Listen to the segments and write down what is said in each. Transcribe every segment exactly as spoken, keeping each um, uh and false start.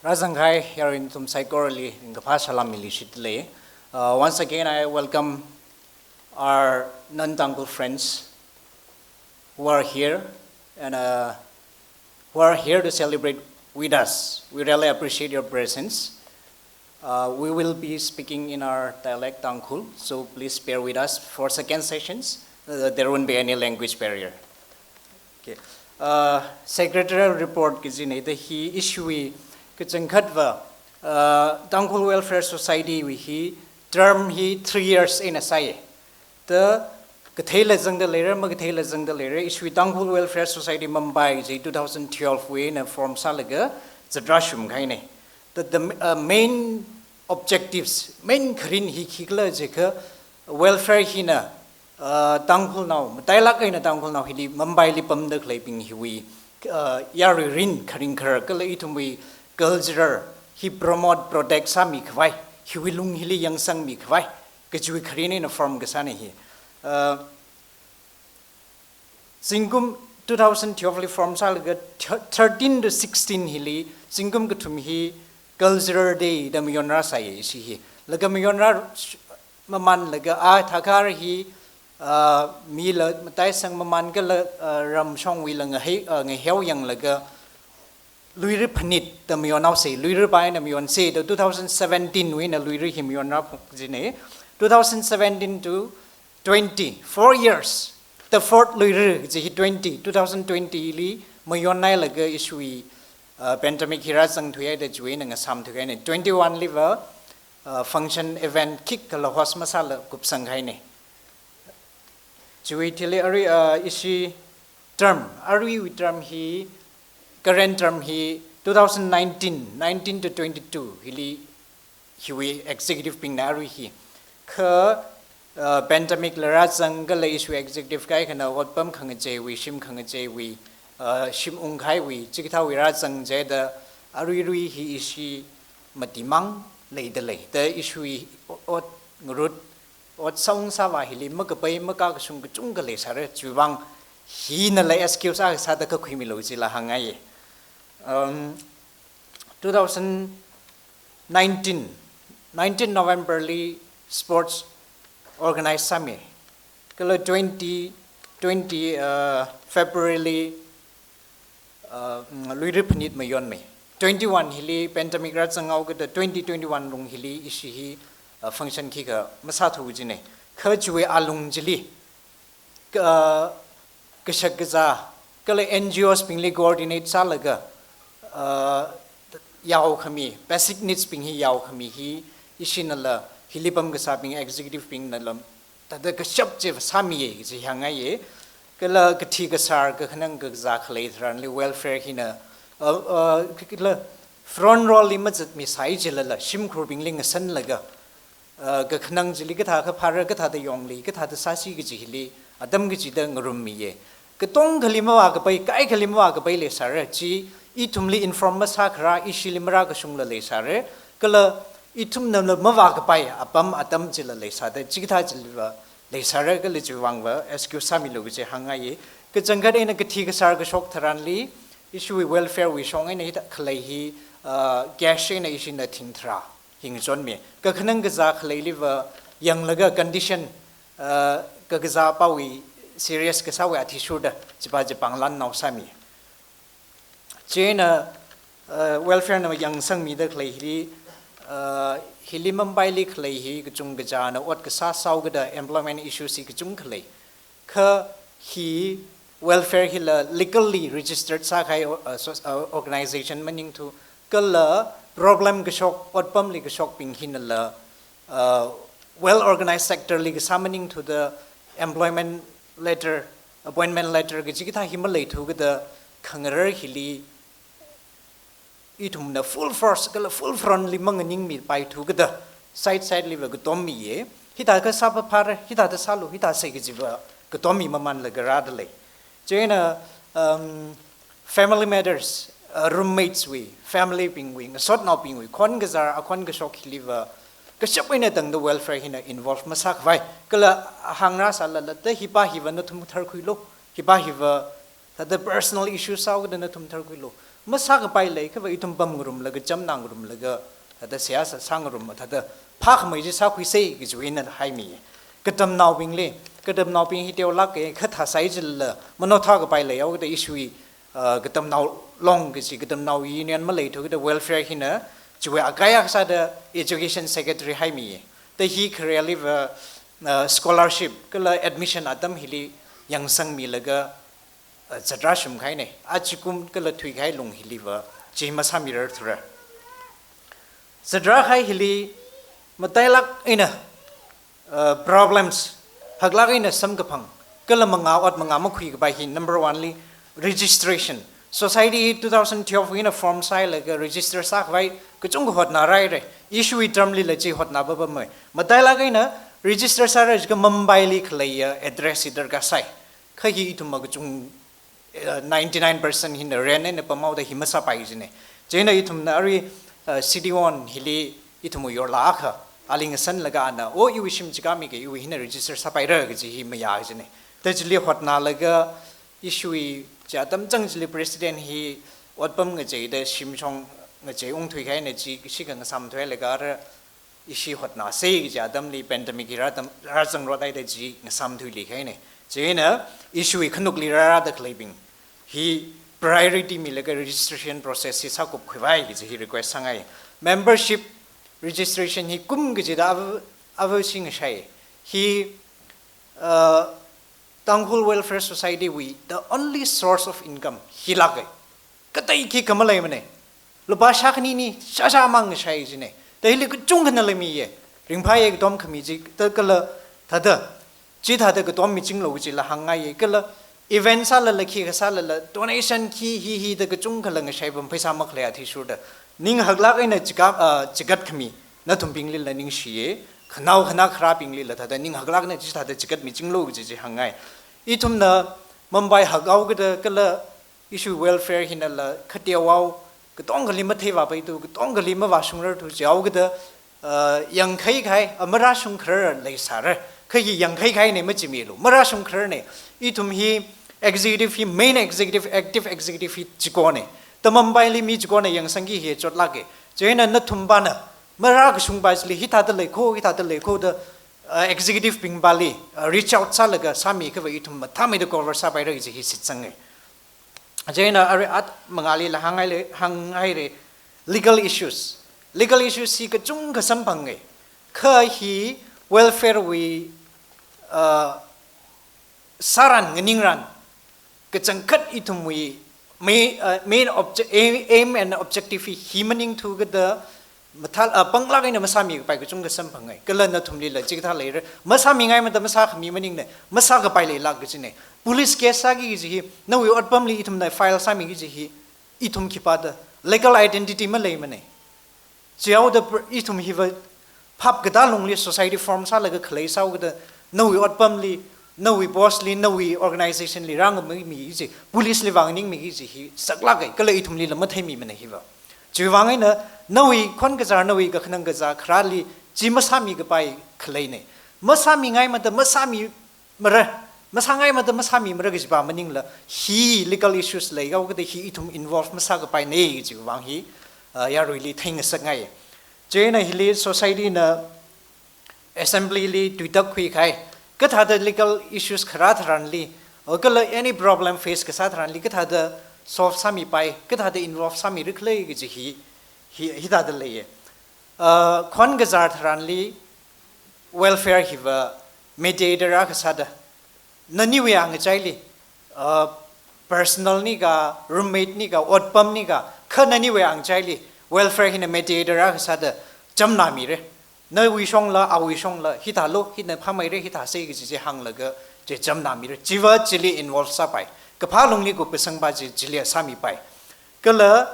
Rāzangkahai yaruili nathum saikorali ringkaphā salam miluishitli. Uh, once again, I welcome our non-Tangkhul friends who are here and, uh, who are here to celebrate with us. We really appreciate your presence. Uh, we will be speaking in our dialect, Tangkhul, so please bear with us for second sessions. Uh, there won't be any language barrier. Okay. Uh, secretarial report kajina da hi ishiwui kachangkhatva, uh, Tangkhul Welfare Society wui hi term hi three years eina sāya. Da katheila zangda leira, makatheila zangda leira, ishiwui Tangkhul Welfare Society Mumbai chi two thousand twelve wui eina form sālaga zatrashum kahaina. The, the, uh, main objectives, main kharin hi khikhala jiakha welfare hina, uh, Tangkhulnao, matailāk eina Tangkhulnao hili Mumbaili pamda khaleibing hiwui, uh, yarui rin kharing khar kala ithumwui culture hi promote, protect sāmi khavai, hiwui lung hili yangsangmi khavai, kajiwui kharin eina form kasāna hi. Uh, zingkum two thousand twelve li form sālaga thir-, thirteen to sixteen hili, zingkum kathum hi Cultural Day da mayonrāsai ishi hi. Laga mayonrā sh-, mamanlaga a thakar hi, ah, mila mataisang maman kala, ah, ramshongwuila ngahei, ah, ngaheo yanglaga Luira Phanit da mayonhaosa, Luira pai eina mayonsa da two thousand seventeen wui eina Luira hi mayonrā phok jina. Two thousand seventeen to twenty, four years. The fourth Luira chi hi twenty, two thousand twenty li mayonhailaga ishiwui, uh, pandemic hi rāzangthuihaida chiwui eina ngasāmthuihaina. Twenty-one liva, uh, function event khikhala host masāla kupsanghaina. Chiwui thili arui, uh, ishi term, aruiwui term hi, current term hi two thousand nineteen, nineteen to twenty-two hili hiwui executive bingna arui hi. Kha, uh, pandemic la rāzang kala ishiwui executive kaikhana otpam khangacheiwui, shim khangacheiwui, uh, shim ungkahaiwui, chikathāwui rāzang jida aruirui hi ishi matimang leida lei. Da ishiwui o-, ot ngarut, ot sāung sāvā hili makapai makakashung kachungkha leisāra, chiwuivang hinala excuse akha sāda kakhuimilu chila hāngngaiya. Um, two thousand nineteen, nineteen November li sports organize sāmi. Kala twenty twenty, uh, February li, uh, Luira Phanit mayonmi. Twenty-one hili pandemic rāzanghaokida twenty twenty-one lung hili ishi hi, uh, function khikha masāthu jina. Kha chiwui alung chili, ka-, kashak kazā, kala N G Os bingli coordinate sālaga, uh, yaokhami, basic needs bing hi yaokhami hi, ishinala, hili pamkasābing, executive bingnala, thāda kashap chi sāmiya chi hāngngaiya. Kala kathi kasār kakhanang kakazā khalei tharanli welfare hina, uh, uh, kala front row li mazatmisai chilala, shimkhurbingli ngasanlaga, uh, kakhanang chili kathā kaphāra, kathāda yongli, kathāda sāsi kaji hili, atam kachida ngarummiya. Katongkhali mavākapai, kaikhali mavākapai leisāra, chi ithumli inform masākharā, ishili marākashungla leisāra, kala ithumnala mavākapai apam atam chila leisāda, chikathā chiliva leisāra kala chiwuivangva excuse sāmilu kaji hāngngaiya. Kachangkhat eina kathi kasār kashok tharanli, ishiwui welfare wui shong eina hithā khalei hi, uh, cash eina ishina thing tharā hi ngachonmi. Kakhanang kazā khaleiliva yanglaga condition, uh, kakazā pawui serious kasāwui athishurda chipa chi pānglannao sāmi. Chieina, uh, welfare na yangsangmida khalei hili, uh, hili Mumbaili khalei hi kachungkachāna ot kasā sāhaokida employment issues hi kachungkha lei. Kha hi welfare hila legally registered sākahai, uh, so-, uh, organization maningthu, kala problem kashok, otpamli kashokbing hinala, uh, well organized sector li kasā maningthuda employment letter, appointment letter kaji kathā hi maleithukida khangarar hili ithumna full force kala full front li manganingmipaithukida side side liva katommiya. Hithā kasā phaphāra, hithāda sālu, hithāsa kajiva katommi mamanlaga rāda lei. Chieina, um, family matters, uh, roommates wui, family bingwui, ngasotnaobingwui, khon kazār, akhon kashok hiliva kashap eina tangda welfare hina involve masākhavai. Kala hāngrāsālala, da hipa hiva nathum tharkhuilu, hipa hiva thāda personal issue sāhaokida nathum tharkhuilu. masākapai leiakhava ithum pamngarumlaga, chamnangarumlaga, thāda seihā sā, sāngarum, thāda phākhamei chi sākhuisei kajiwui eina haimi. Katamnaobingli, katamnaobing hi teolāka, kha thāsai chilala manaothākapai leihaokida ishiwui, uh, katamnao long kaji, katamnao union maleithu kida welfare hina chiwui akaya kasāda education secretary haimi. Da hi khareliva, uh, scholarship kala admission atam hili yangsangmilaga, uh, zatrāshum kahaina. Achikum kala thuikahai lung hiliva chi masāmirarthura. Zatrākahai hili matailāk eina, uh, problems, haklāk eina samkaphang kala mangā, ot mangā makhuikapai hi number one li registration. Society hi two thousand twelve wui eina form sāhailaga register sākhavai kachungkha hotnāra haira. Ishiwui term lila chi hotnā papamei. Matailāk eina register sāra jiakha Mumbai li khaleiya address hi darkar sai. Kha hi ithum makachung, uh, ninety-nine percent hina rent eina pamhaoda hi masāpai jina. Chieina ithumna arui, uh, city one hili ithumwui yorla akha, ali ngasanlaga ana, "Oh, iwui shim chikāmika, iwui hina register sāpaira," kaji hi mayā jina. Da chili hotnālaga ishiwui chi atam chang chili president hi otpam ngacheida shimshong ngachei ungthuikahaina chi, shikha ngasāmthuilaga ara ishi hotnāsei kaji atamli pandemic hi rātam, rāzangrothaida chi ngasāmthuilikahaina. Chieina ishiwui khanukli rārāda khaleibing hi priority milaga registration process hi sākupkhuivai kaji hi request sāngai. Membership registration hi kum kachida ava, ava shi ngashai. Hi, uh, Tangkhul Welfare Society wui the only source of income hilāka. Katei khikha maleimana. Lupā shākhanini, shāshāmang ngashai jina. Da hili kachungkhana leimiya. Ringphāya katom khami chi, da kala thāda, chithāda katom michinglo kajila hāngngaiya. Kala event sālala, khikha sālala, donation khi hi hida kachungkhala ngashai pam, pheisā makhalei athishurda. Ning haklāk eina chikā, ah, chigatkhami nathumbinglila ningshiya, khanao khanā kharābinglila thāda ning haklāk eina chithāda chigat michinglo kaji chi hāngngai. Ithumna Mumbai hakhaokida kala ishiwui welfare hinala khateohao, katongkhali matheivāpaithu, katongkhali mavāshungrarthu jihaokida, uh, yangkhaikahai, uh, marāshungkharar leisāra. Kha hi yangkhaikahaina machimilu, marāshungkhararna. Ithum hi executive hi, main executive, active executive hi chikona. Da Mumbai li mi chikona yangsangki hi chotlāka. Chieina nathumpana marākashungpa chili hithāda leikho, hithāda leikho da, uh, executive bingpali, uh, reach out sālaga sāmiakhava ithum mathāmeida cover sāpaira kaji hi shitsanga. Chieina arui at mangālila hānghaile, hānghaira, legal issues. Legal issues hi kachungkha samphanga. Kha hi welfare wui, uh, sāran nganingran kachangkhat ithumwui main, uh, main obje-, aim, aim and objective hi, hi maningthu kida mathā, uh, panglāk eina masāmikapai kachungkha samphangai. Kala nathumlila chikathā leira. Masāmingaimada masākhami maningna, masākapai leilāk kajina. Police case sāki kaji hi, nawui otpamli ithumna file sāmiki kaji hi, ithum khipāda, legal identity maleimana. Chihaoda pr-, ithum hiva phap katā lungli society form sālaga khalei sāhaokida, nawui otpamli, nawui boss li, nawui organization li rāngamimi kaji, police li vānganingmi kaji hi saklāka, kala ithumlila matheimimana hiva. Chiwui vang eina, nawui khon kazār, nawui kakhanang kazā kharāli chi masāmikapai khaleina. Masāmingaimada masāmi mara, masāngaimada masāmimara kajipa maningla, hi legal issues leihaokida hi ithum involve masākapaina kajiwui vang hi, uh, yaruili theingasakngai. Chieina hili society na assembly li tuitak khuikahai, kathāda legal issues kharā tharanli, or kala any problem face kasā tharanli, kathāda solve sāmipai, kathāda involve sāmira khala kaji hi, hi, hithāda leiya. Uh, khon kazār tharanli welfare hiva mediator akha sāda, naniwui angkachaili, uh, personal nika, roommate nika, otpam nika, kha naniwui angkachaili welfare hina mediator akha sāda chamnāmira. Nawui shongla, awui shongla, hithālu, hina phāmeira, hithāsei kaji chi hānglaga chi chamnāmira. Chiva chili involve sāpai. Kaphā lungli kupkasangpa chi chili sāmipai. Kala,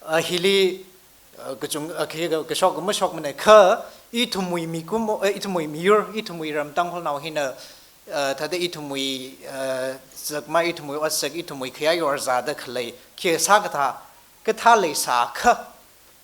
uh, hili, uh, kachung, uh, khi, ka, kashok mashokmana kha, ithumwui mikumo, uh, ithumwui miyur, ithumwui ram Tangkhulnao hina, uh, thāda ithumwui, uh, zakma, ithumwui otsak, ithumwui khayā yorzāda khalei, khi sākathā, kathā leisākha,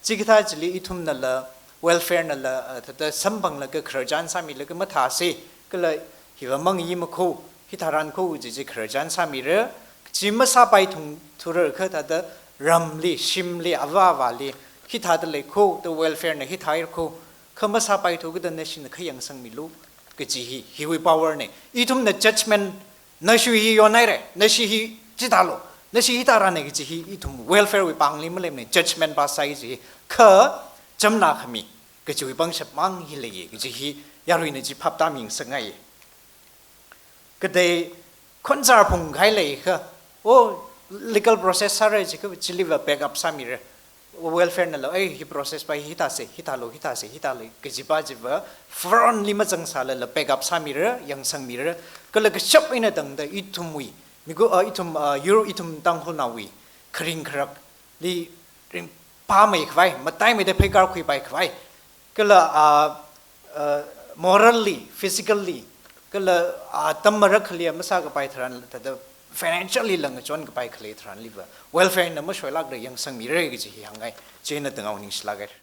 chikathā chili ithumnala welfare nala, uh, thāda samphanglaga khararchan sāmilaga mathāsei, kala hiva mangayi makho, hitharan kho kaji chi khararchan sāmira, Chi masāpaithung thurar kha thāda ramli, shimli, avā avāli, hithāda lei kho, da welfare na hithāhaira kho, kha masāpaithu kha da nashina kha yangsangmilu, kaji hi, hiwui power na. Ithumna judgment, nashi hi yonhaira, nashi hi chithālu, nashi hithārana kaji hi, ithum welfare wui pāngli maleimana, judgment pass sāi kaji hi, kha chamna khami, kajiwui pangshap mang hi leiya, kaji hi, yaruina chi phaptāmi ngasakngai. Kadai khonsar phungkahai leikha, o, legal process sāra jiakha, chiliva back up sāmira. Welfare nala, ei, hi process pa hithāsa, hithālu, hithāsa, hithālu, kajipa chiva, front li mazangsālala back up sāmira, yangsangmira. Kala kashap eina tangda ithumwui, migu, ah, ithum, ah, Euro ithum Tangkhulnaowui, kharing kharakli ringphāmeikhavai, mataimeida pheikar khuipaikhavai. Kala, ah, ah, morally, physically, kala, ah, tam marakkhali masākapai tharan, thāda financially la ngachonkapai khalei tharanliva, welfare na mashoilākra yangsangmira kaji hi hāngngai, chieina tangao ningshilākhaira.